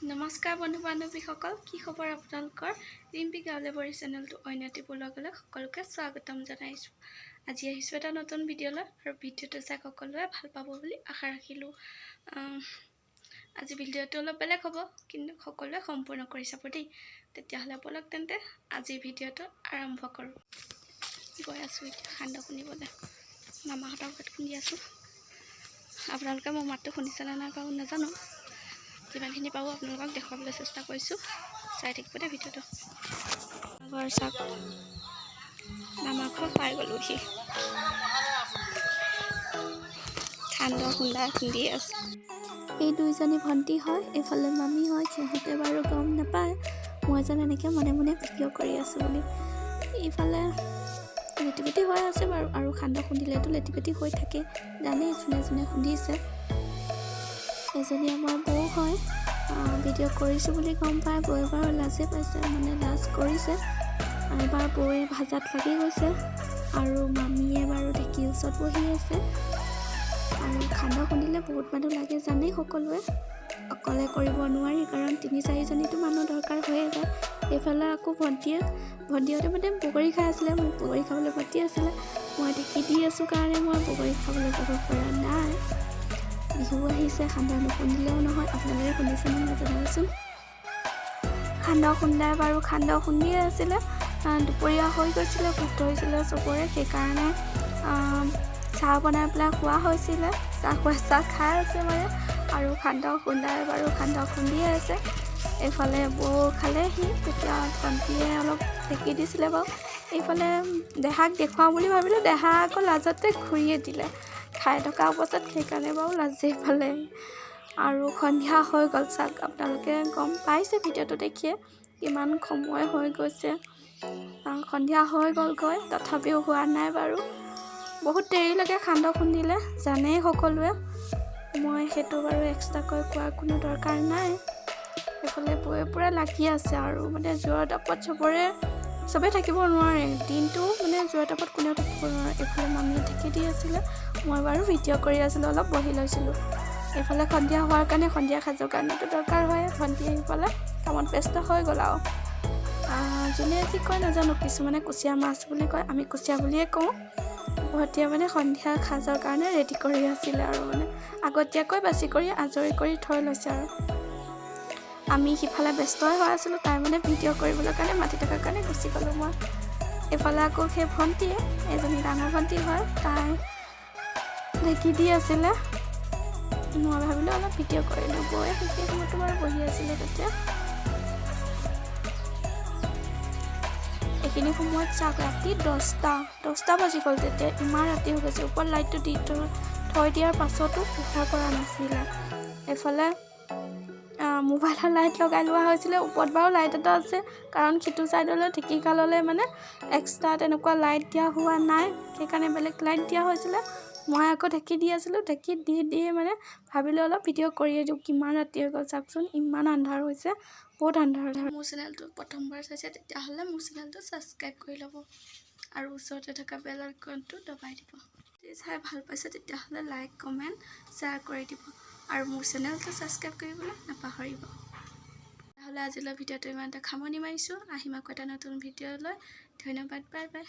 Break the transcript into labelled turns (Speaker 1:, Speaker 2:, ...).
Speaker 1: নমস্কাৰ বন্ধু বান্ধৱীসকল, কি খবৰ আপোনালোকৰ? ৰিম্পী গাঁৱলীয়া চেনেলটো অন্য এটি ব্লগলৈ সকলোকে স্বাগতম জনাইছোঁ। আজি আহিছোঁ এটা নতুন ভিডিঅ'লৈ আৰু ভিডিঅ'টো চাই সকলোৱে ভাল পাব বুলি আশা ৰাখিলোঁ। আজি ভিডিঅ'টো অলপ বেলেগ হ'ব, কিন্তু সকলোৱে সম্পূৰ্ণ কৰি চাব দেই। তেতিয়াহ'লে ব'লক তেন্তে, আজিৰ ভিডিঅ'টো আৰম্ভ কৰোঁ। গৈ আছোঁ এতিয়া সান্দহ খুন্দিবলৈ। মামাহঁতৰ ঘৰত খুন্দি আছোঁ। আপোনালোকে মোৰ মাতটো শুনিছেনে নাই বাৰু নাজানো। যিমানখিনি পাৰোঁ আপোনালোকক দেখুৱাবলৈ চেষ্টা কৰিছোঁ। চাই থাকিব দেই ভিডিঅ'টো। ঘৰ চাওক, মামা ঘৰ পাই গ'লোহি। সান্দহ খুন্দা খুন্দি আছে। এই দুইজনী ভণ্টি হয়, এইফালে মামী হয়। সিহঁতে বাৰু গম নাপায় মই যেন এনেকৈ মনে মনে ভিডিঅ' কৰি আছোঁ বুলি। এইফালে লেটি পেটি হৈ আছে বাৰু। আৰু সান্দহ খুন্দিলেতো লেটি পেটি হৈ থাকে, জানেই যোনে যোনে খুন্দিছে। এজনী আমাৰ বৌ হয়। ভিডিঅ' কৰিছোঁ বুলি গম পাই বৌয়ে বাৰু লাজে পাইছে, মানে লাজ কৰিছে। এবাৰ বৌয়ে ভাজাত লাগি গৈছে আৰু মামীয়ে বাৰু ঢেঁকীৰ ওচৰত বহি আছে। আৰু সান্দহ খুন্দিলে বহুত মানুহ লাগে, জানেই সকলোৱে। অকলে কৰিব নোৱাৰি, কাৰণ তিনি চাৰিজনীতো মানুহ দৰকাৰ হৈয়ে যায়। এইফালে আকৌ ভণ্টিহঁতে মানে বগৰী খাই আছিলে। মোক বগৰী খাবলৈ মাতি আছিলে। মই ঢেঁকী দি আছোঁ কাৰণে মই বগৰী খাবলৈ যাব পৰা নাই। বিহু আহিছে, সান্দহ নুখুন্দিলেও নহয়। আপোনালোকে খুন্দিছেনে নাই জনাবচোন। সান্দহ খুন্দাই বাৰু সান্দহ খুন্দিয়ে আছিলে। দুপৰীয়া হৈ গৈছিলে, ভোক ধৰিছিলে চবৰে। সেইকাৰণে চাহ বনাই পেলাই খোৱা হৈছিলে। চাহ খোৱা, চাহ খাই আছে মানে। আৰু সান্দহ খুন্দাই বাৰু সান্দহ খুন্দিয়ে আছে। এইফালে বৌ খালেহি, তেতিয়া ভণ্টিয়ে অলপ ঢেঁকী দিছিলে বাৰু। এইফালে দেহাক দেখুৱাওঁ বুলি ভাবিলোঁ, দেহা আকৌ লাজতে ঘূৰিয়ে দিলে খাই থকা অৱস্থাত। সেইকাৰণে বাৰু লাজেই পালে। আৰু সন্ধিয়া হৈ গ'ল। চাওক, আপোনালোকে গম পাইছে ভিডিঅ'টো দেখিয়ে কিমান সময় হৈ গৈছে। সন্ধিয়া হৈ গ'লগৈ, তথাপিও হোৱা নাই বাৰু। বহুত দেৰিলৈকে সান্দহ খুন্দিলে, জানেই সকলোৱে। মই সেইটো বাৰু এক্সট্ৰাকৈ কোৱাৰ কোনো দৰকাৰ নাই। এইফালে বৌয়ে পূৰা লাগি আছে। আৰু মানে জুইৰ তাপত চবেই থাকিব নোৱাৰে। দিনটো মানে জুইৰ তাপত কোনেও থাকিব নোৱাৰে। এইফালে মামীয়ে ঢেঁকী দি আছিলে, মই বাৰু ভিডিঅ' কৰি আছিলোঁ, অলপ বহি লৈছিলোঁ। এইফালে সন্ধিয়া হোৱাৰ কাৰণে সন্ধিয়া সাজৰ কাৰণেতো দৰকাৰ হয়। ভণ্টি আহি পেলাই কামত ব্যস্ত হৈ গ'ল। আৰু যোনে যি কয় নাজানো, কিছুমানে কুচিয়া মাছ বুলি কয়, আমি কুচিয়া বুলিয়ে কওঁ। ভণ্টিয়ে মানে সন্ধিয়া সাজৰ কাৰণে ৰেডি কৰি আছিলে আৰু মানে আগতীয়াকৈ বাছি কৰি আজৰি কৰি থৈ লৈছে। আৰু আমি সিফালে ব্যস্তই হৈ আছিলোঁ। তাই মানে ভিডিঅ' কৰিবলৈ কাৰণে মাতি থকাৰ কাৰণে গুচি গ'লোঁ মই। এইফালে আকৌ সেই ভণ্টিয়ে, এজনী ডাঙৰ ভণ্টি হয়, তাই ঢেঁকী দি আছিলে। মই ভাবিলোঁ অলপ ভিডিঅ' কৰি দিওঁ। বৌয়ে সেইখিনি সময়তো বাৰু বহি আছিলে তেতিয়া। এইখিনি সময়ত চাওক, ৰাতি 10টা বাজি গ'ল তেতিয়া। ইমান ৰাতি হৈ গৈছে। ওপৰত লাইটটো দি থৈ দিয়াৰ পাছতো পোহৰ পৰা নাছিলে। এইফালে মোবাইলৰ লাইট লগাই লোৱা হৈছিলে। ওপৰত বাৰু লাইট এটা আছে, কাৰণ সিটো ছাইডলৈ ঢেঁকীশাললৈ মানে এক্সট্ৰা তেনেকুৱা লাইট দিয়া হোৱা নাই। সেইকাৰণে বেলেগ লাইট দিয়া হৈছিলে। মই আকৌ ঢেঁকী দি আছিলোঁ। ঢেঁকী দি দি মানে ভাবিলোঁ অলপ ভিডিঅ' কৰিয়ে দিওঁ। কিমান ৰাতি হৈ গ'ল চাওকচোন, ইমান আন্ধাৰ হৈছে, বহুত আন্ধাৰ। মোৰ চেনেলটো প্ৰথমবাৰ চাইছে তেতিয়াহ'লে মোৰ চেনেলটো ছাবস্ক্ৰাইব কৰি ল'ব আৰু ওচৰতে থকা বেল আইকনটো দবাই দিব। যদি চাই ভাল পাইছে তেতিয়াহ'লে লাইক, কমেণ্ট, শ্বেয়াৰ কৰি দিব আৰু মোৰ চেনেলটো ছাবস্ক্ৰাইব কৰিবলৈ নাপাহৰিব। তেতিয়াহ'লে আজিলৈ ভিডিঅ'টো ইমানতে সামৰণি মাৰিছোঁ। আহিম আকৌ এটা নতুন ভিডিঅ' লৈ। ধন্যবাদ, বাই বাই।